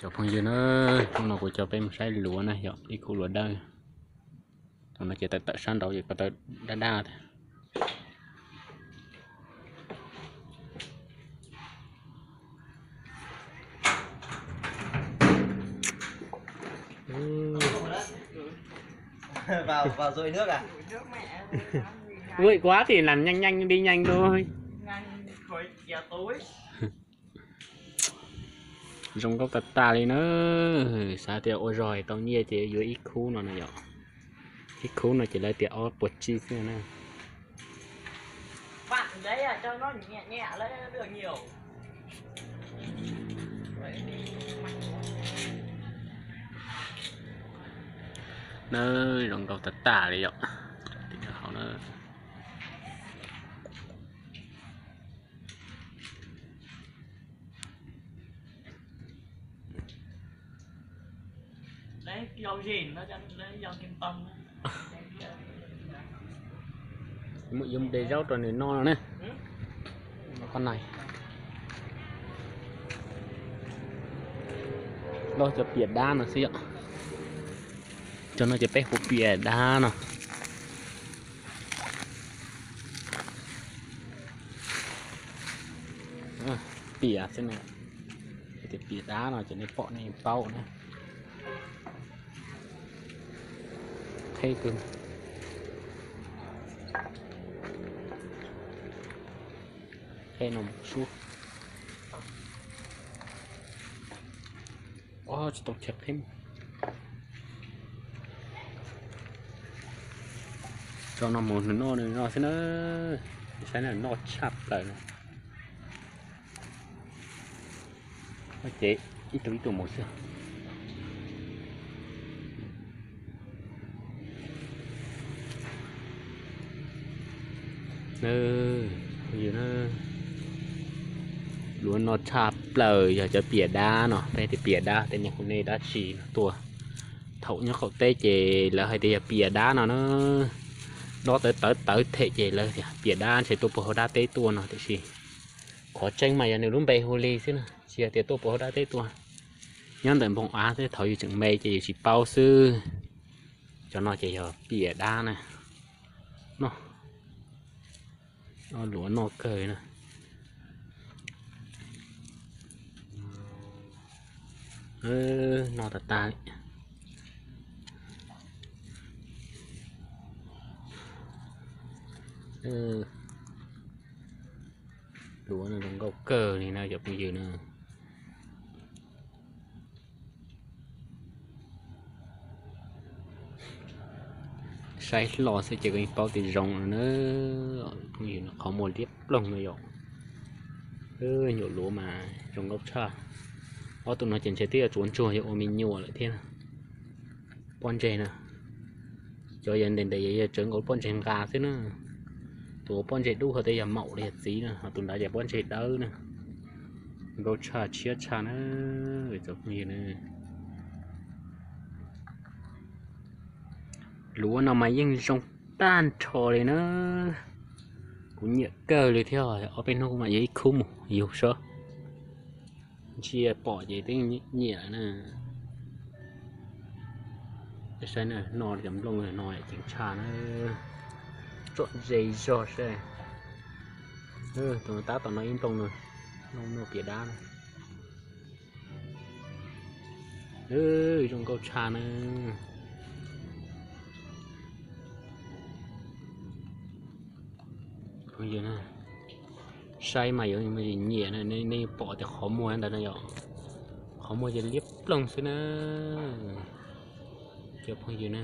Cov phooj ywg na, hnub no kuv coj peb mus saib luav na yom, ib khub luav dawb. Tus no ces tawm tawm sab nraud ces ko taw daj daj thiab. Vui quá thì làm nhanh nhanh đi nhanh thôi. Zoo nkauj tag tag li na. Xav tias ua zog tau nyiaj ces yuav ib khub no na yom. Ib khub no ces lawv tias ob puas tsib xwb na. Na, zoo nkauj tag tag li yom. Tim hauv na. Muab de zaub rau nws noj no ne. Qhov no, loj cov pias dab no xwb yom. Cov no ces peb hu pias dab no. Pias xwb na. Tias pias dab no ces nej pom nej paub na. Qheb kawg. Qheb no mus sub. Tsis tau chaw qheb. Tso no mus nws noj nws no xwb na. Saib na, noj tshaj plaws na. Ces ib tug ib tug mus xwb. Luav no tshaj plaws yog cov pias dab no, peb tias pias dab tej no hu nej dab tsi no tuaj. Thaum nyob qaum teb ces lawv hais tias yog pias dab no na. Dob tawv tawv tawv them ces lawv tias pias dab ntshe tuaj puag hauv dab teb tuaj no tiam sis qhov tseeb mas yog nws lub npe hu li xwb na, tsis yog tias tuaj puag hauv dab teb tuaj. Nyob ntawm npoo av thiab, thaum yus tseem me ces yus tsis paub xwb. Cov no ces yog pias dab na. Noj, luav noj kawg na. Noj tag tag. Luav no zoo nkauj kawg li na cov phooj ywg na. Saib hlo xwb ces koj yeej paub tias zoo no na. Phooj ywg, qhov muag liab ploog no yom. Nyuam luav mas zoo nkauj tshaj. Ob tug no ces ntshe twb yuav tsuav ntsuag yuav ua me nyuam lawm thiab. Pob ntseg na, cov yog ntev ntev yog tsawv nkaus pob ntseg nqa xwb na. Tus pob ntseg dub ho tej yog maum los yog txiv na, ho tus nrad ces pob ntseg dawb na. Nkauj tshaj tshiab tshaj na cov phooj ywg na. Luav no mas yeej zoo tag nrho li na. Kuv nyiam kawg li thiab, ob peb hnub mam yuav ib khub mus yug saib. Ntsia pom ces twb nyiam na. Saib na, noj cov nplooj no ceev tshaj na. Tsom ze zog saib. Tus tab tom noj ib nplooj no, noj pias dab na. Zoo nkauj tshaj na. Phooj ywg, saib mas yuav nyiam na, nej pom tias qhov muag ntawd na yom, qhov muag ces liab ploog xwb na. Cov phooj ywg na,